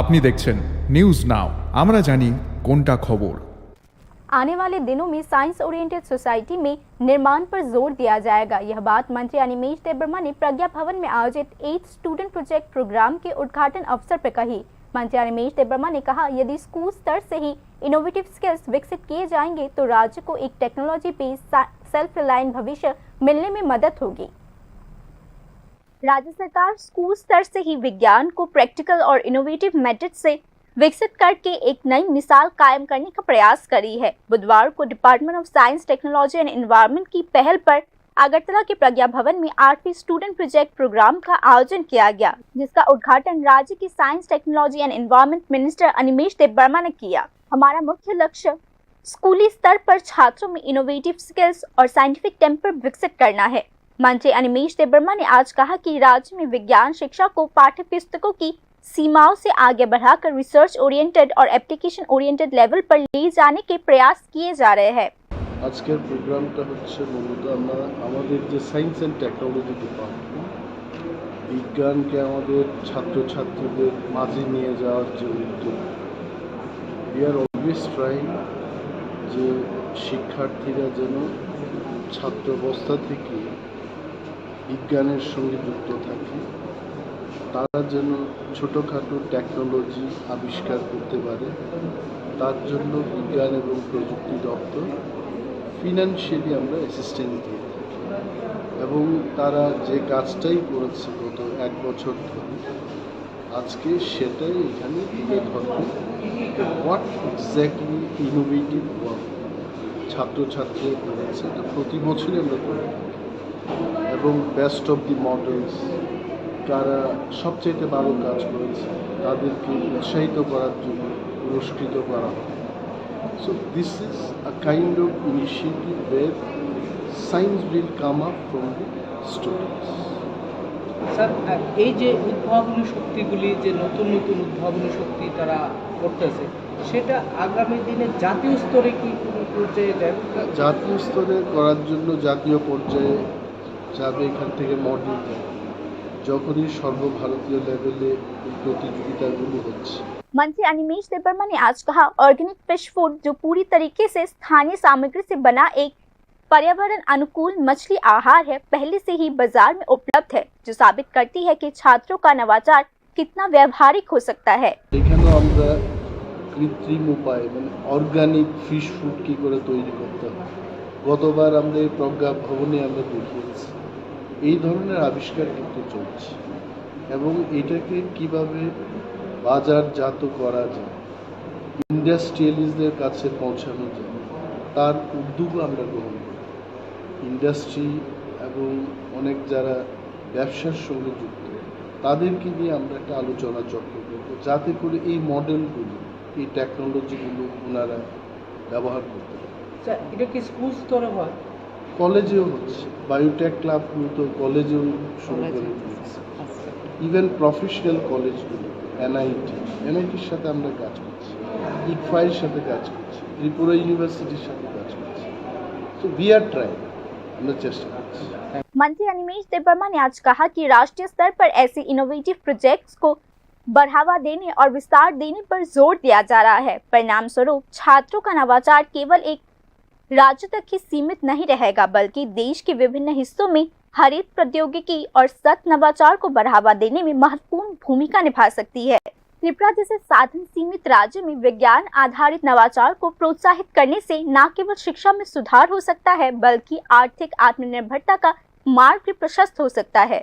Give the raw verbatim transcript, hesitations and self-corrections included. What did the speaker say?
আপনি দেখছেন news now. আমরা জানি কোনটা খবর। आने वाले दिनों में साइंस ओरिएंटेड सोसाइटी में निर्माण पर जोर दिया जाएगा। यह बात मंत्री अनिमेश देबबर्मा ने प्रज्ञा भवन में आयोजित एट स्टूडेंट प्रोजेक्ट प्रोग्राम के उद्घाटन अवसर पर कही। मंत्री अनिमेश देबबर्मा ने कहा, यदि स्कूल स्तर से ही इनोवेटिव स्किल्स विकसित किए जाएंगे तो राज्य को एक टेक्नोलॉजी बेस्ड सेल्फ रिलायंट भविष्य मिलने में मदद होगी। राज्य सरकार स्कूल स्तर से ही विज्ञान को प्रैक्टिकल और इनोवेटिव मेथड से विकसित करके एक नई मिसाल कायम करने का प्रयास कर रही है। बुधवार को department of science, technology and environment की पहल पर अगरतला के प्रज्ञा भवन में आठवीं स्टूडेंट प्रोजेक्ट प्रोग्राम का आयोजन किया गया, जिसका उद्घाटन राज्य की science, technology and environment minister Animesh Debbarma ने किया। हमारा मुख्य लक्ष्य स्कूली स्तर पर छात्रों में इनोवेटिव स्किल्स और साइंटिफिक टेम्पर विकसित करना है। मंत्री अनिमेश देबबर्मा ने आज कहा कि राज्य में विज्ञान शिक्षा को पाठ्य पुस्तकों की सीमाओं से आगे बढ़ाकर रिसर्च ओरिएंटेड और एप्लीकेशन ओरिएंटेड लेवल पर ले जाने के प्रयास किए जा रहे हैं। আজকের প্রোগ্রামটা হচ্ছে মূলত আমরা আমাদের যে সায়েন্স অ্যান্ড টেকনোলজি ডিপার্টমেন্ট, বিজ্ঞানকে আমাদের ছাত্রছাত্রীদের মাঝে নিয়ে যাওয়ার যে উদ্যোগ, we are always trying যে শিক্ষার্থীরা যেন ছাত্রাবস্থা থেকে বিজ্ঞানের সঙ্গে যুক্ত থাকে, তারা যেন ছোটোখাটো টেকনোলজি আবিষ্কার করতে পারে, তার জন্য বিজ্ঞান এবং প্রযুক্তি দপ্তর ফিনান্সিয়ালি আমরা অ্যাসিস্ট্যান্স দিয়ে থাকি। এবং তারা যে কাজটাই করেছে গত এক বছর ধরে, আজকে সেটাই এখানে তুলে ধরবে। What exactly innovative work ছাত্রছাত্রীরা করেছে, এটা প্রতি বছরই আমরা করে থাকি। এবং বেস্ট অফ দি মডেলস, কারা সবচেয়ে ভালো কাজ করেছে, তাদেরকে উৎসাহিত করার জন্য পুরস্কৃত করা হয়। So this is a kind of initiative where science will come up from the students. Sir, ah, এই যে উদ্ভাবনী শক্তিগুলি, যে নতুন নতুন উদ্ভাবনী শক্তি তারা করতেছে, সেটা আগামী দিনে জাতীয় স্তরে কি কোনো পর্যায়ে যাবে? জাতীয় স্তরে করার জন্য জাতীয় পর্যায়ে যাবে, এখান থেকে মডেল যাবে। যখনই সর্বভারতীয় লেভেলে এই প্রতিযোগিতাগুলো হচ্ছে। मंत्री अनिमेश देबबर्मा ने आज कहा, ऑर्गेनिक फिश फूड, जो पूरी तरीके से स्थानीय सामग्री से बना एक पर्यावरण अनुकूल मछली आहार है, पहले से ही बाजार में उपलब्ध है, जो साबित करती है कि छात्रों का नवाचार कितना व्यावहारिक हो सकता है। এখানেও আমরা কৃত্রিম উপায়, মানে অর্গানিক ফিশ ফুড কী করে তৈরি করতে হয়, গতবার আমরা এই প্রজ্ঞা ভবনে আমরা দেখিয়েছি। এই ধরনের আবিষ্কার কিন্তু চলছে এবং এটাকে কিভাবে বাজারজাত করা যায়, ইন্ডাস্ট্রিয়ালিস্টদের কাছে পৌঁছানো যায়, তার উদ্যোগও আমরা গ্রহণ করি। ইন্ডাস্ট্রি এবং অনেক যারা ব্যবসার সঙ্গে যুক্ত, তাদেরকে নিয়ে আমরা একটা আলোচনা চক্র করব, যাতে করে এই মডেলগুলো, এই টেকনোলজিগুলো ওনারা ব্যবহার করতে পারেন। স্যার, এটা কি স্কুল স্তরে হয়? কলেজেও হচ্ছে, বায়োটেক ক্লাবগুলো তো কলেজেও শুরু করে দিয়েছে। ইভেন প্রফেশনাল কলেজগুলো, এনআইটি, এনআইটির সাথে আমরা কাজ করছি, ইকফাইর সাথে কাজ করছি, ত্রিপুরা ইউনিভার্সিটির সাথে কাজ করছি। তো উই আর ট্রাইং, আমরা চেষ্টা করছি। मंत्री अनिमेश देबबर्मा ने आज कहा कि राष्ट्रीय स्तर पर ऐसे इनोवेटिव प्रोजेक्ट्स को बढ़ावा देने और विस्तार देने पर जोर दिया जा रहा है। परिणाम स्वरूप छात्रों का नवाचार केवल एक राज्य तक ही सीमित नहीं रहेगा, बल्कि देश के विभिन्न हिस्सों में हरित प्रौद्योगिकी और सत नवाचार को बढ़ावा देने में महत्वपूर्ण भूमिका निभा सकती है। त्रिपुरा जैसे साधन सीमित राज्य में विज्ञान आधारित नवाचार को प्रोत्साहित करने से न केवल शिक्षा में सुधार हो सकता है, बल्कि आर्थिक आत्मनिर्भरता का मार्ग भी प्रशस्त हो सकता है।